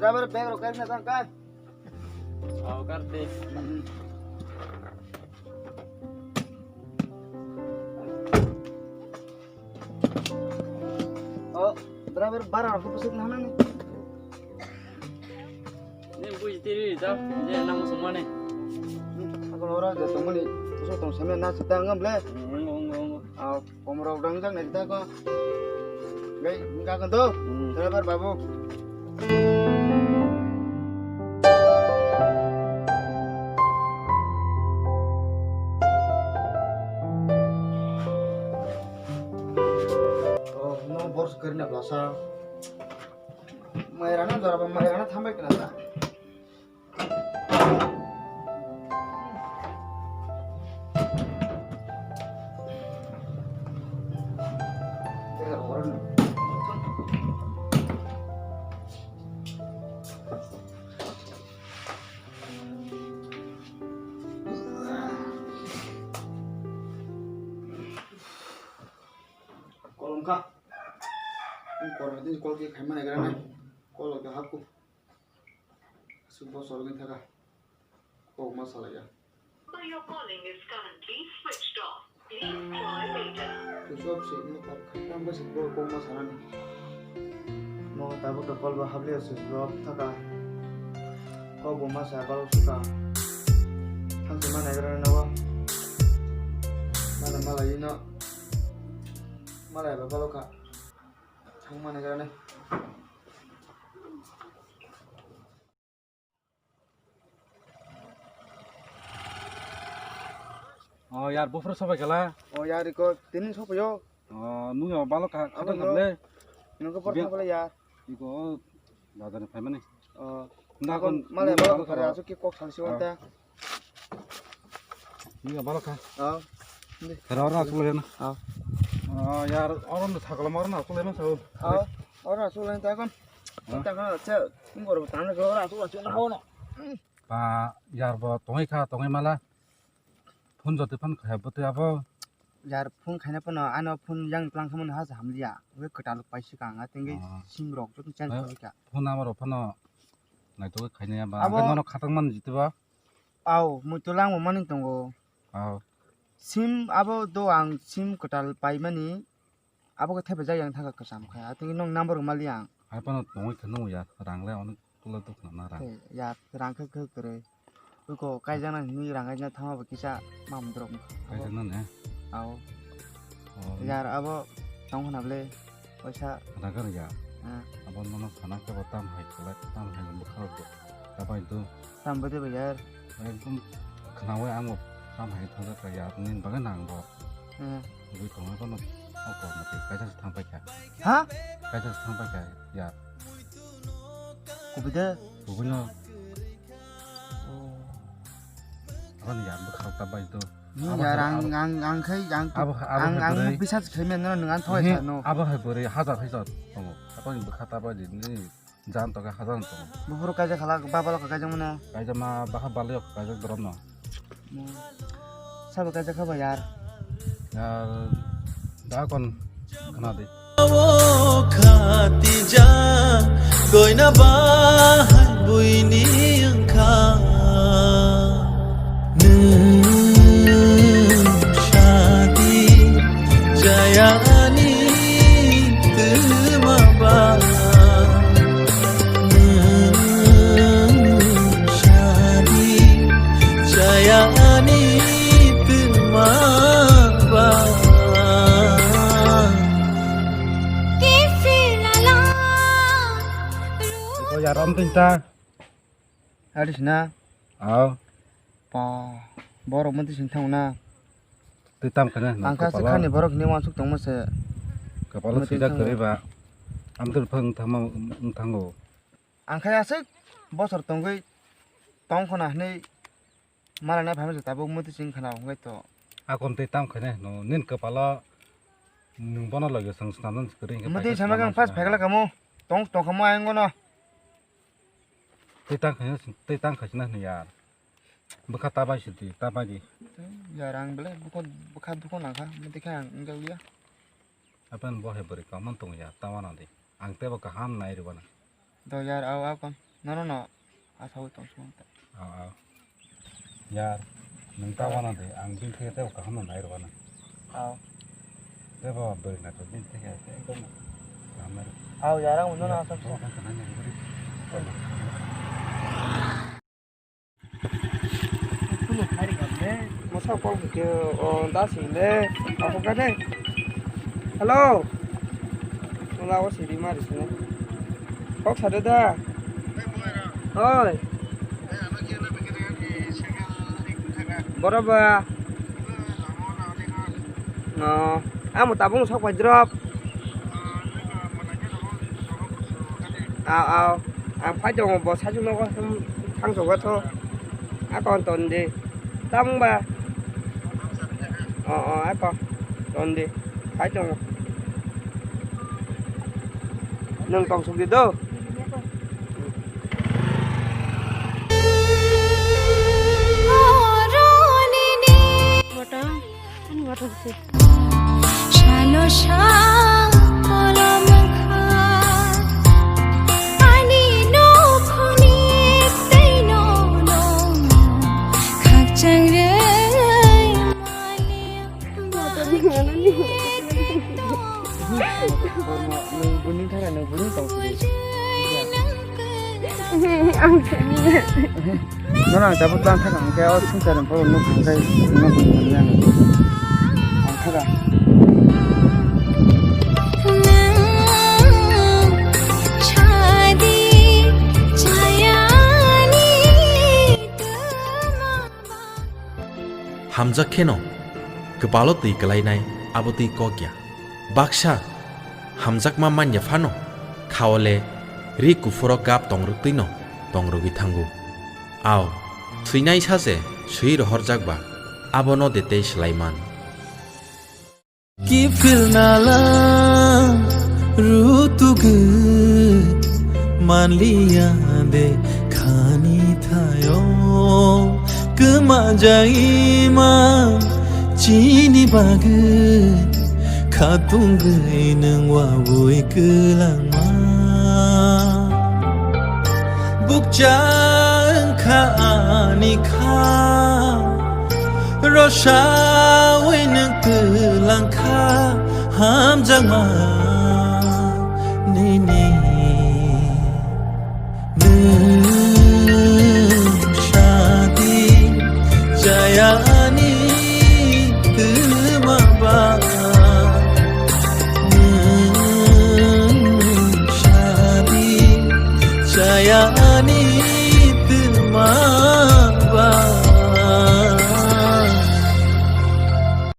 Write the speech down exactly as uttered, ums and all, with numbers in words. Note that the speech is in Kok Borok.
Driver bag rok kaisa tang kai. Oh, karte. Oh, driver bara rok pusuk nana ni. Ni buji tiri ta, je nang sumane. Ako ora je tongmani, so tong seme na sita ngam le. Ngo, ngo, ngo. Ah, komrok dang jak nai ta ko. Gai, ga kan to. Hmm. Driver babu. Oh, no bors karina blasa. Mairana jora ba mairana thambai kana ta. Kolom kha. Ang korma din kol khe khaima naigra nai. Kol khe hakku. Aswk bosor wngwi thaka. Kokma salaiya. Number you're calling is currently switched off. Please try later. Switch off se, no, tak, tak, tak, bwswk bo kokma sanani. No, tabuk to call bo habliya, switch off thaka. Kok bo ma sa, balo suka. Thang se ma naigra na wa. Mana malai no. Malai ba balo kha. Thang ma naigra na. Oh, yar, buphuru sobai kala. Oh, yar, iko tinin sopayo. Oh, nung yo balo kha, khatang khamle. Nungko por khamle, yar. Iko, bazar ni phaimani. Oh. Nda kon, malai balo kha, aswk ki kok salsi wanta. Nung yo balo kha. Oh. Khara ora aswk le na. Oh. Oh, yar, oro no sakala moro na aswk le na sao. Oh, oro aswk le ta kon. Ta kon, acha, nung oro tang ko ora aswk le na kono. Ba yar bo tongwi kha, tongwi mala. Phone jotwi phano khai bo twi abo. Yar phone khaina phano ano phone yang tlang khamani ha hamliya. Wi kwtal paisi ka ang, atengwi sim rok joto change khaika. Phone number rok phano naitugwi khaina ya ba. Abo ang nono khatang man jiti ba. Au, muitu langbo mani tongo. Au. Sim abo do ang sim kwtal paimani. Abo khe thepajak yang thangkha kwcham khe. Atwngwi nwng number rwmali ang. Hai phano tongwi khe nung ya, rang le onek tula dukna na rang. Tei ya, rang khe khe kwrwi. Uko kaijak nang hinwi rang kaijak thangma bo kisa mam drop. Kaijak nang ne? Ao. Oh. Yar abo tong khna bwle, waisa. Rang khe ya. Ah. Abo nono sana khe bo tam hai khlai, tam hai bwkha rok bo. Kabai do. Tam bwdhe bai yar. Ekdom khnaui ang bo tam hai thangjakha yar, nini bagwi nang bo. Hmm. Ui tongo bono o kormo twi kaisa se thang paikha. Ha? Kaisa se thang paikha yar. Kubui de? Kubui no. Oh. Aboni yar bwkha ta bai do. Ni yar ang, ang, ang khai, ang, ang, ang bisa se khai mano nang thoi sa no. Abo hai bwrwi hajar hai sa tongo. Aboni bwkha ta bai di ni. Jan toke hajan tongo. Buphuru kaijak khala, babalo kaijak mano. Kaijak ma baha balio kaijak dorom no. Hmm. Sabo kaijak khaba yar. Yar da kon khna di. O khatija koina bahai buini wngkha. Nwng sadi jayani twma ba. Nwng sadi jayani twma ba. Ko yaram tinta. Adi sina. Aw. Pa, borok mati sing thang na. Twi tam khana. Ang kha se khani borok ni wansuk tongma se. Kapalo sida kwrwi ba. Amtwr phang thangma wng thango. Ang kha aswk bosor tongwi tong khona hwnwi mala nai phaima se tabuk mati sing khana hwnwi to. Akon twi tam khana no nin kapalo nwng bono logi song snam nan kwrwi. Mati sama kang pas phagla kamo. Tong tong kamo ayang gono. Tei tang khaina, tei tang khaisina hwnwi yar. Bwkha ta bai sidi, ta bai di. Yar ang belai bwkha, bwkha dukho nangkha, mudi khe ang wngkha liya. Apan bo hai bwrwi kok man tongo ya, ta wana di. Ang tebo kaham nai rwna. Do yar, au, au, kon. Nono no asawi tong sung ta. Aw, aw. Yar, nwng ta wana de, ang bini theke tebo kaham no nai rwgana. Aw. Tebo bwrwi naithok bini theke ekdom kaham nai rwgana. Aw, yar, ang nono asam. Tebo kaham nai rwgana. Masa kok bukhe o da sile. Ako kade. Hello. Wala o siri mari sine. Kok sade da. Oi. Boro ba. No. Amo tabung sok pai drop. Aw, aw. Ang phai tongo, bo saichung nogo thang sogo tho. Ako ton di. Tamung ba? O, o, ako. Ton di. Phai tongo. Nwng tong suk di do. Bottom. Ani wathok se. Shalo shang kolom kha. Ani nokhoni tei no no. Khakchang rei mani. Buni thara no buni tong sidi. Ang sani. Nono ang tabuk tlang thaka hwnkhe o swngcharni borok nuk hwnkhe no bini manya ang thaka. Hamjak kheno kwpalo twi kwlainai abo twi kok ya. Baksa hamjakma manya phano, khao le ri kuphuro gap tongrwktwino tongrwgwi thango. Ao, thwinai sache swi rohorjak ba, abono de tei swlaiman. Kiphilna lang rutugwi manliya de khani thayo. Kwma jaima chini bagwi khatungwi nwng wabwi kwlangma. Bukcha wngkha ani kha, rosawi nwng kwlangkha hamjakma nini. Nwng sadi chaya ani twma ba. Nwng sadi chaya ani